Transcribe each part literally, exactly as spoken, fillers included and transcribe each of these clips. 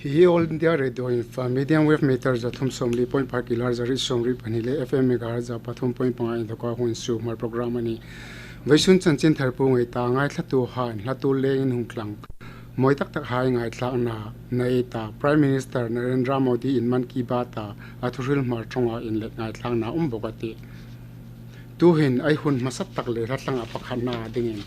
Hi hi All India Radio Imphal, medium wave meter za thum sawmli point pahni, kilohertz za riet sawmriet pahni le F M megahertz za pathum point panga inthoka hun suk Hmar program a nih. Vawisun chanchin thar pu ngei ta ngaithlatuhai, hlatu lengin hung tlang mawi tak tak hai ngaithlakna nei ta, Prime Minister Narendra Modi in Mann Ki Baat-a a thuhril Hmar ṭawnga inlet ngaithlakna um bawk a tih. Tuhin ei hun hmasa tak le hla tlanga pakhatna dingin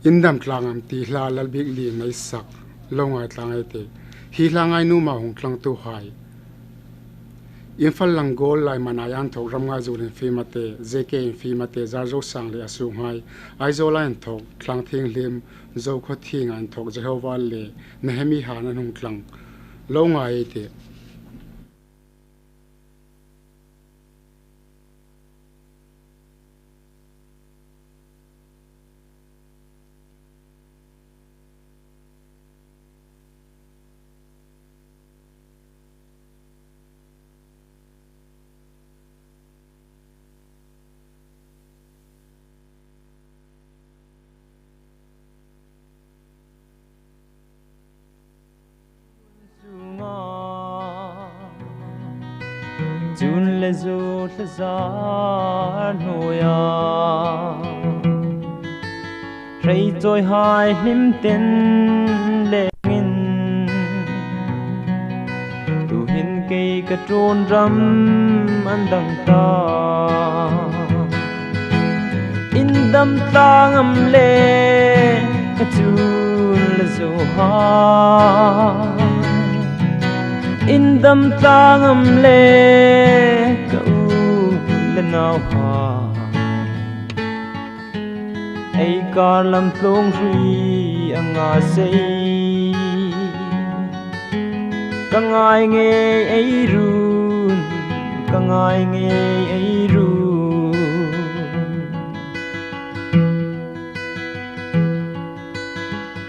Indam Tlang Am ti hla Lalbik Li'n a sak, lo ngaithlak ei tih. Hi hla ngai nuom a hung tlangtuhai, Imphal Langol Laiman-a inthawk Ramngai Zul Infima te, J K Infima te, Zarzo Sang le a sunghai, Aizawla inthawk Thlangthienghlim, Zokhawthienga inthawk Jehovah le Nehemiah-han an hung tlang, lo ngai ei tih. Chun le zu thla zar hnuoia hrei chawihai hlim ten lengin, tuhin kei ka ṭuon ram an dang ta. Indam tlang am le ka chun le zu hai, indam tlang am le ka u le nau hai. Ei kar lam tlung hrui anga sei, ka ngai ngei ei run, ka ngai ngei ei run.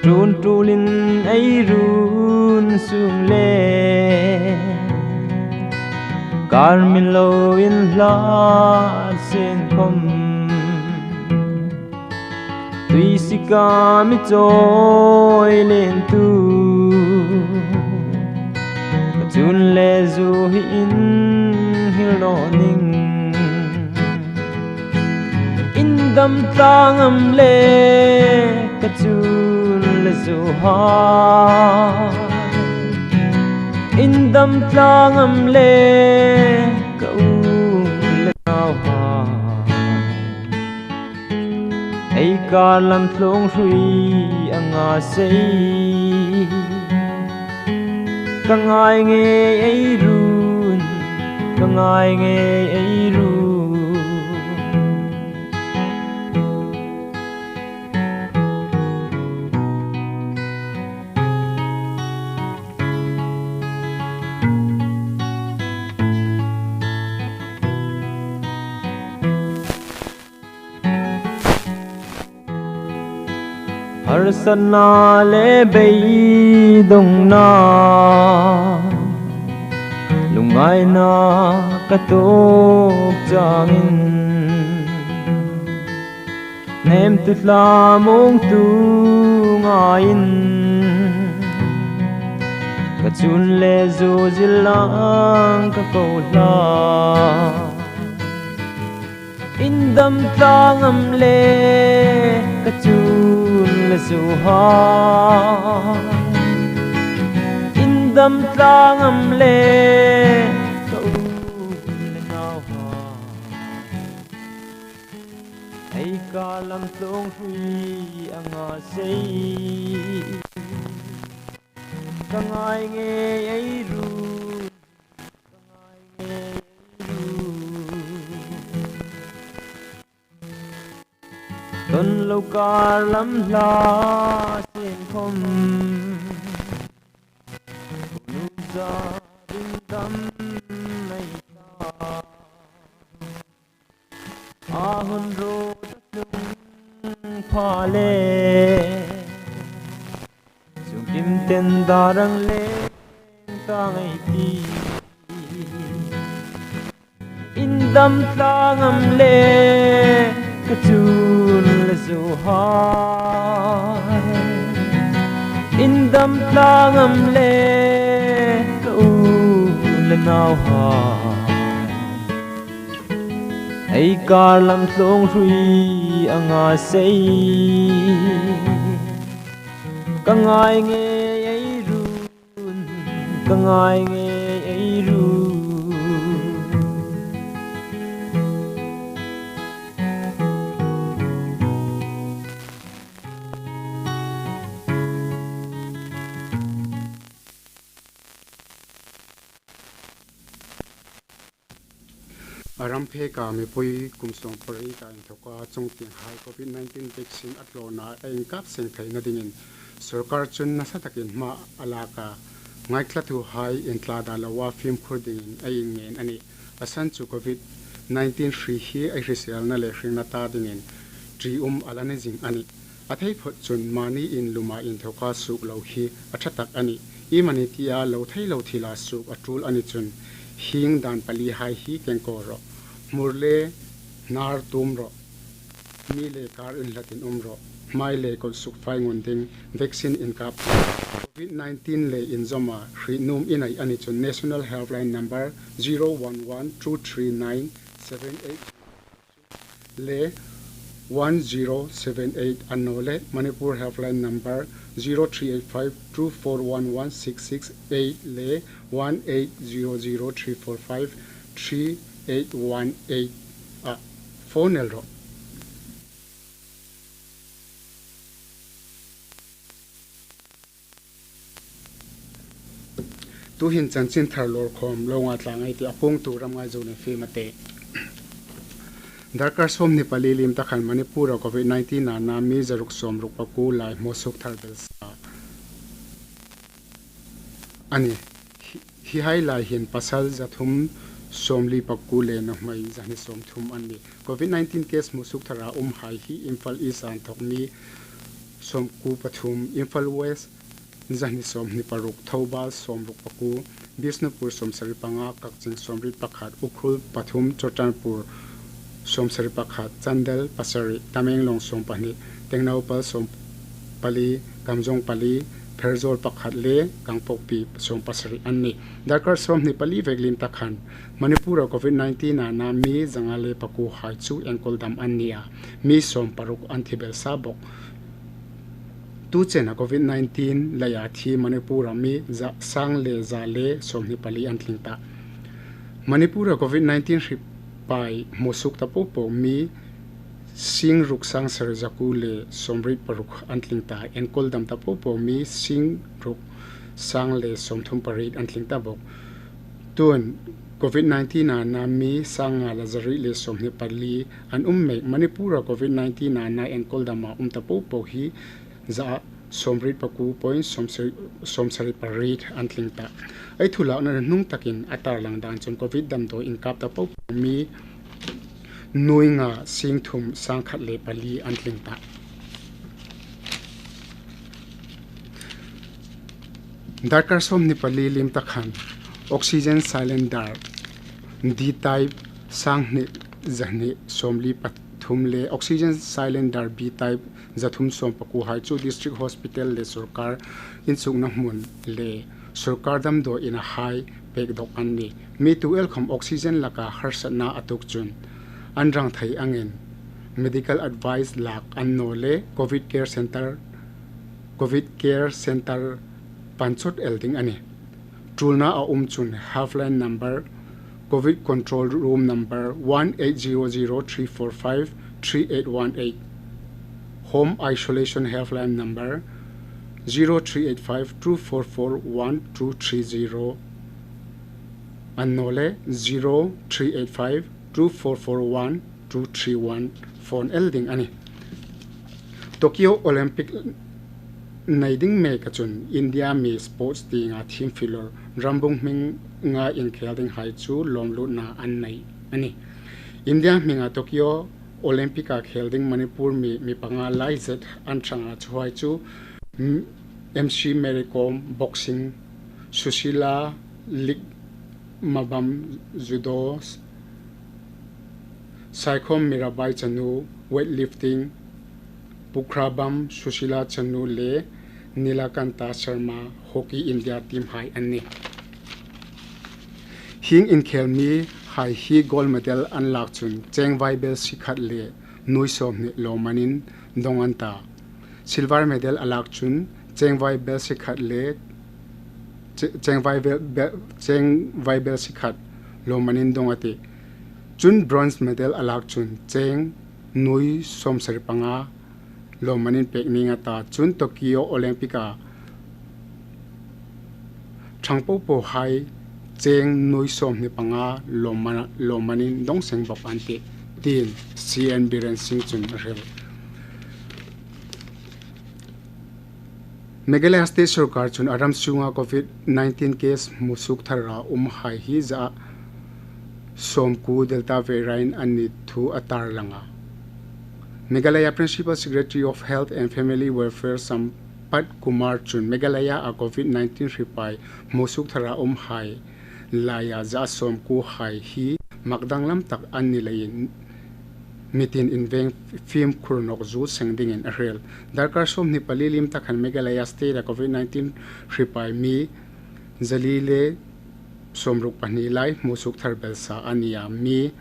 Ṭuon ṭulin ei run sung le, kar mi lo inhlat sien khom, tuisik a mi chawi len tu, ka chun le zu hi inhil naw ning. Indam tlang am le ka chun le zu hai, indam tlang am le ka u le nau hai. Ei kar lam tlung hrui anga sei, ka ngai ngei ei run, ka ngai ngei ei run. Harsatna le beidongna, lungngaina ka tuok changin, nemtu thlamuongtu ngaiin, ka chun le zu zil lang ka ko hlak. Indam tlang am le ka chun le zu hai, indam tlang am le ka u le nau hai. Ei kar lam tlung hrui anga sei, ka ngai ngei ei run, ka ngai ngei ei run. Don lo kar lam hla sien khom, kunu za ding dam nei ta. A hun ruot a tlung pha le, sungkim ten dar ang leng ta ngei ti. Indam tlang am le ka chun Zu hai, indam tlang am le ka u le nauhai, ei kar lam tlung hrui anga sei, ka ngai ngei ei ru, ka ngai ngei ei ru. A ram pheka mipui kum sawm pariet a inthawka chungtienghai COVID nineteen vaccine a tlawna a inkap seng theina dingin sorkar chun nasa takin hma a lak a, ngaithlatuhai intla dah loa fimkhur dingin a inngen a nih. A san chu COVID nineteen hri hi ei hriselna le hringna ta dingin ṭium a la ni zing a nih. A thei phawt chun mani inluma inthawka suok lo hi a ṭha tak a nih. Iemani tia lo thei lo thila suok a ṭul a ni chun hieng dan palihai hi kengkaw rawh. Hmur le hnar tum rawh. Mi le kar inhlatin um rawh. Hmai le kawt sukfai ngun ding vaccine inkap. COVID nineteen le inzawma hriet nuom i nei a ni chun National Helpline number zero one one two three nine seven eight le one zero seven eight annawleh Manipur Helpline number zero three eight five two four one one six six eight le one eight zero zero three four five three eight one eight ah phone el rawh. Tuhin chanchinthar lawr khawm lo ngaithlak ngei ti a puongtu ram ngai zo ni fie ma te. Darkar sawmhni pali liem ta khan Manipur-a COVID nineteen-a na mi zaruk sawmruk pakuo lai hmusuok thar belsa a nih. Hi, hi hai lai hin pasal zathum sawmli pakuo le nuhmei zahni sawmthum an nih. COVID nineteen case hmusuok thara umhai hi Imphal East-a inthawk mi sawmkuo pathum, Imphal West zahni sawmhni paruk, Thoubal sawmruk pakuo, Bishnupur sawmsari panga, Kakching sawmriet pakhat, Ukhrul pathum, Churachandpur sawmsari pakhat, Chandel pasari, Tamenglong sawmpahni, Tengnoupal sawmpali, Kamjong pali, Pherzawl pakhat le Kangpokpi sawmpasari an nih. Darkar sawmhni pali vek liem ta khan Manipur-a COVID nineteen-a na mi zanga le pakuo hai chu enkawl dam an ni a, mi sawmparuk an thi belsa bawk. Tu chena COVID nineteen leia thi Manipur-a mi za, sang le za le sawmhni pali an tling ta. Manipur-a COVID nineteen hriet pai hmusuok ta popo mi singruk sangsari zakuo le sawmriet paruk an tling ta. Enkawl dam ta popo mi singruk sang le sawmthum pariet an tling ta bawk. Tun COVID nineteen-a na mi sanga le zariet le sawmhni pali an um mek. Manipur-a COVID nineteen-a na enkawl dama um ta popo hi za sawmriet pakuo point sawmsari, sawmsari pariet an tling ta. Ei thu lakna hnung takin a tarlang dan chun COVID damdawi inkap ta popo mi nuoi nga singthum sangkhat le pali an tling ta. Darkar sawmhni pali liem ta khan oxygen cylinder D type sanghni zahni sawmli pathum le oxygen cylinder B type zathum sawmpakuo hai chu District Hospital le sorkar insukna hmun le sorkar damdawi ina hai pek dawk an nih. Mi tu el khawm oxygen laka harsatna a tuok chun an rang thei angin medical advice lak an naw le COVID care center, COVID care center pan chawt el ding a nih. Ṭulna a um chun helpline number, COVID control room number one eight zero zero three four five three eight one eight, home isolation helpline number zero three eight five two four four one two three zero, an naw le zero three eight five two four four one two three one phone el ding a nih. Tokyo Olympic nei ding meka chun India mi sports tienga thiem filo rambung hminga inkhel dinghai chu lawmlutna an nei a nih. India hminga Tokyo Olympic-a khel ding Manipur mi, mi panga lai zet an ṭhang a, chuhai chu M C Mary Kom, boxing, Sushila Likmabam, judo, Saikhom Mirabai Chanu, weightlifting, Pukhrabam Sushila Chanu le Nilakanta Sharma hockey India team hai an nih. Hieng inkhel mi hai hi gold medal an lak chun cheng vaibelsie khat le nuoi sawmhni lawmmanin dong an ta. Silver medal a lak chun cheng vaibelsie khat le che-, cheng vaibel, be-, cheng vaibelsie khat lawmmanin dong a tih. Chun bronze medal a lak chun cheng nuoi sawmsari panga lawmmanin pek ning a ta. Chun Tokyo Olympic-a thang popo hai cheng nuoi sawmhni panga lawmman, lawmmanin dong seng bawk an tih, tiin C N Biren Singh chun a hril. Meghalaya State sorkar chun a ram sunga covid nineteen case hmusuok thara um hai hi za sawmkuo Delta variant an ni thu a tarlang a. Meghalaya Principal Secretary of Health and Family Welfare Sampath Kumar chun Meghalaya-a covid nineteen hripai hmusuok thara um hai laia za sawmkuo hai hi mak danglam tak an ni leiin mitin inveng fimkhur nawk zu seng dingin a hril. Darkar sawmhni pali liem ta khan Meghalaya State-a covid nineteen hripai mi zali le sawmruk pahni lai hmusuok thar belsa a ni a, mi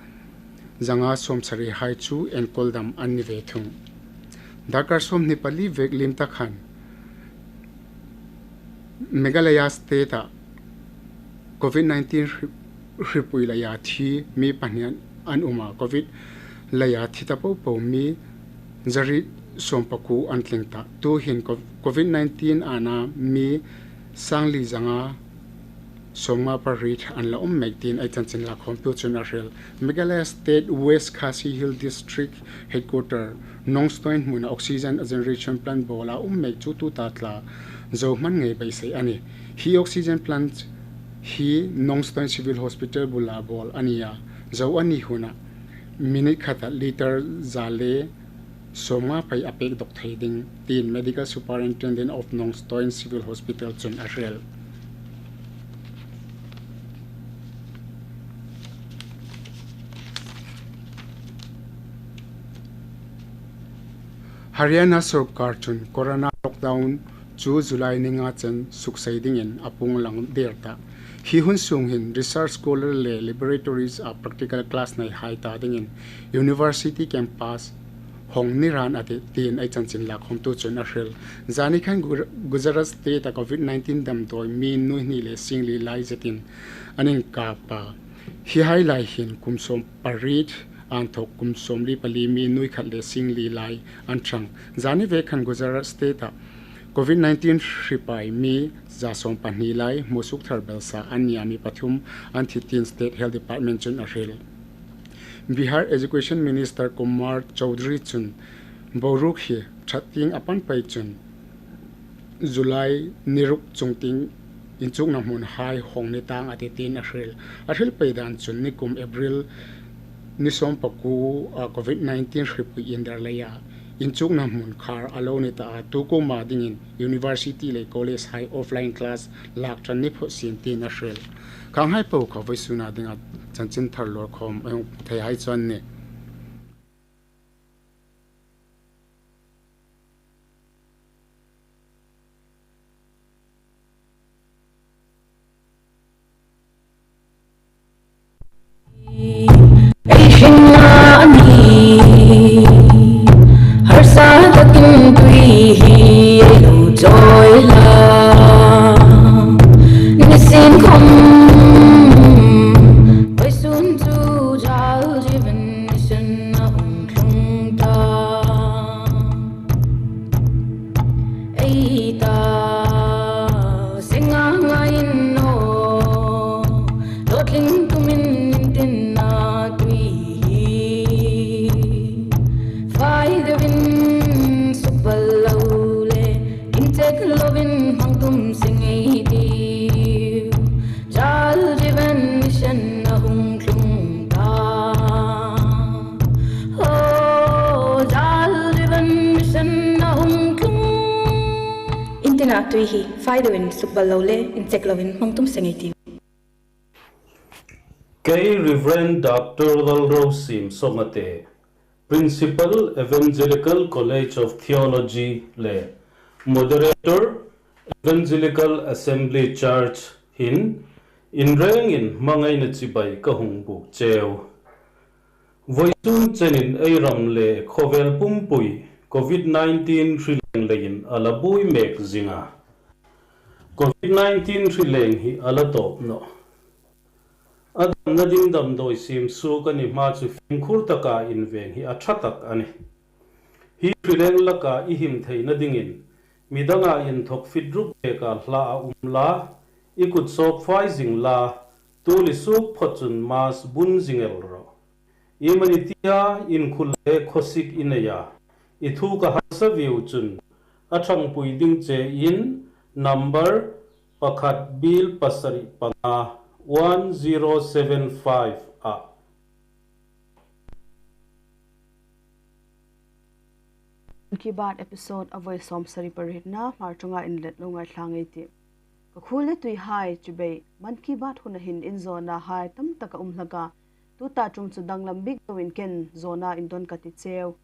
zanga sawmsari hai chu enkawl dam an ni ve thung. Darkar sawmhni pali vek liem ta khan Meghalaya State-a covid nineteen hri-, hripui leia thi mi pahni an, an um a, covid leia thi ta popo mi zariet sawmpakuo an tling ta. Tuhin co-, covid nineteen-a na mi sangli zanga sawmnga pariet an la um mek tiin ei chanchin lakhawmtu chun a hril. Meghalaya State West Khasi Hills District Headquarter Nongstoin hmuna oxygen generation plant bawla um mek chu tuta tla zo hman ngei beisei a nih. Hi oxygen plant hi Nongstoin Civil Hospital bula bawl a ni a, zo a ni huna minute khata litre za le sawmnga phei a pek dawk thei ding, tiin Medical Superintendent of Nongstoin Civil Hospital chun a hril. Haryana sorkar chun Corona lockdown chu July ni nga chen suksei dingin a puong lang der ta. Hi hun sung hin research scholar le laboratories-a practical class nei hai ta dingin university campus hawng ni ran a tih, tiin ei chanchin lakhawmtu chun a hril. Zani khan Gu-, Gujarat State-a covid nineteen damdawi mi nuoi hni le singli lai zetin an inkap a. Hi hai lai hin kum sawm pariet inthawk kum sawmli pali mi nuoi khat le singli lai an thang. Zani ve khan Gujarat State-a covid nineteen hripai mi za sawm pahni lai hmusuok thar belsa an ni a, mi pathum an thi tiin State Health Department chun a hril. Bihar Education Minister Kumar Chaudhary chun boruok hi ṭhat tieng a pan pei chun July ni ruk chung tieng inchukna hmun hai hawng ni tang a tih tiin a hril. A hril pei dan chun nikum April ni sawmpakuo a covid nineteen hripui indar leia inchukna hmun khar a lo ni ta a, tu kuoma dingin university le college hai offline class lak ṭan ni phawt sien tiin a hril. Khang hai po kha vawisuna dinga chanchin thar lawr khawm ei hung thei hai chu an nih. Ei hringna a ni, harsa takin tui hi ei lo chawi la. Nisin khom vawisun chu Jal Jeevan Mission a hung tlung ta. Ei ta senga ngain naw, hlawtling tumin intinna tui hi fai deuin sukbal lo le, inchek lovin hmang tum seng ei tiu. Jal Jeevan Mission a hung tlung ta. Oh, Jal Jeevan Mission a hung tlung. Intinna tui hi fai deuin sukbal lo le, inchek lovin hmang tum seng ei tiu. Kei Reverend Doctor Lalrosim Songate, Principal, Evangelical College of Theology le Moderator, Evangelical Assembly Church hin inrengin hmangaina chibai ka hung buk cheu. Voisun chenin ei ram le khawvel pumpui Covid nineteen hri leng leiin a la buoi mek zing a. Covid nineteen hri leng hi a la tawp nawh. A damna ding damdawi siem suok a ni hma chu fimkhur taka inveng hi a ṭha tak a nih. Hi hri leng laka i him theina dingin midanga inthawk feet ruk beka hla a um la, i kut sawk fai zing la, tul i suok phawt chun mask bun zing el rawh. Iemani tia inkhul le khawsik i nei a, i thu ka harsa vieu chun a ṭhangpui ding chein number pakhat bil pasari panga one zero seven five ah. Mann Ki Baat episode a voi sawmsari parietna Hmar ṭawnga inlet lo ngaithla ei tih. Ka khuol le tuihai, chibai, Mann Ki Baat huna hin inzawnahai tam tak a um hlak a. Tuta ṭum chu danglam bik loin ken zawna indon ka ti cheu.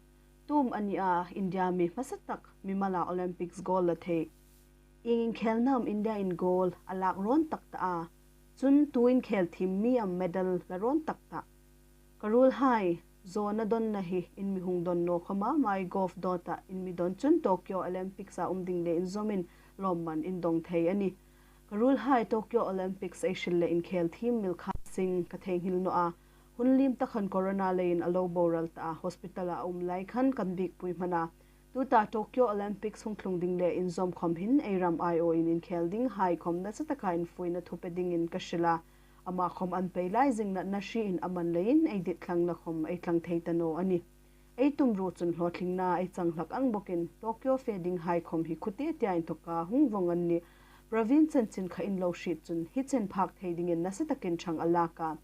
Tu um a ni a, India mi hmasa tak mimala Olympics gold la thei. Ieng inkhel nam India in gold a lak rawn tak ta a. Chun tu inkhel thiem mi am medal la rawn tak ta. Ka ruolhai, zawna donna hi in mi hung don naw khawma MyGov dawta in mi don chun Tokyo Olympics a um ding le inzawmin lawmman in dong thei a nih. Ka ruolhai, Tokyo Olympics ei hril le inkhel thiem Milkha Singh ka theinghil naw a. Hun liem ta khan corona leiin a lo boral ta a, hospital-a a um lai khan kan biekpui hman a. Tuta Tokyo Olympics hung tlung ding le inzawm khawm hin ei ram aiawin inkhel dinghai khawm nasa taka infuina thu pe dingin ka hril a. Ama khawm an pei lai zing natna hriin a man leiin ei ditthlangna khawm ei tlang thei ta naw a nih. Ei tumruo chun hlawtlingna ei chang hlak ang bawkin Tokyo fe dinghai khawm hi khute tia inthawka hung vong an nih. Pravin chanchin kha in lo hriet chun hi chen phak thei dingin nasa takin ṭhang a lak a.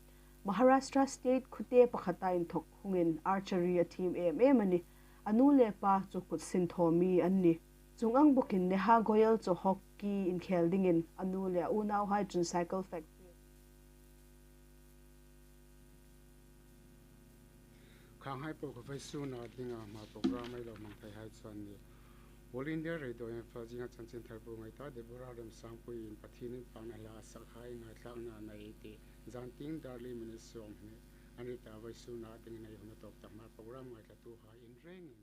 Maharashtra State khute pakhata inthawk hungin archery a thiem em em a nih. A nu le pa chu kut sinthaw mi an nih. Chuong ang bawkin Neha Goyal chu hockey inkhel dingin a nu le a unauhai chun cycle factory. Khanghai po ka vawisuna dinga Hmar program ei lo hmang theihai chu an nih. All India Radio Imphal zinga chanchin thar bu ngaithlak Deborah Remsangpuiin Pathienin pakna hla a sakhai ngaithlakna a nei ei tih. Zantieng dar li minute sawmhni a ni ta, vawisuna dingin ei huna tawp ta, Hmar program ngaithlatuhai inrengin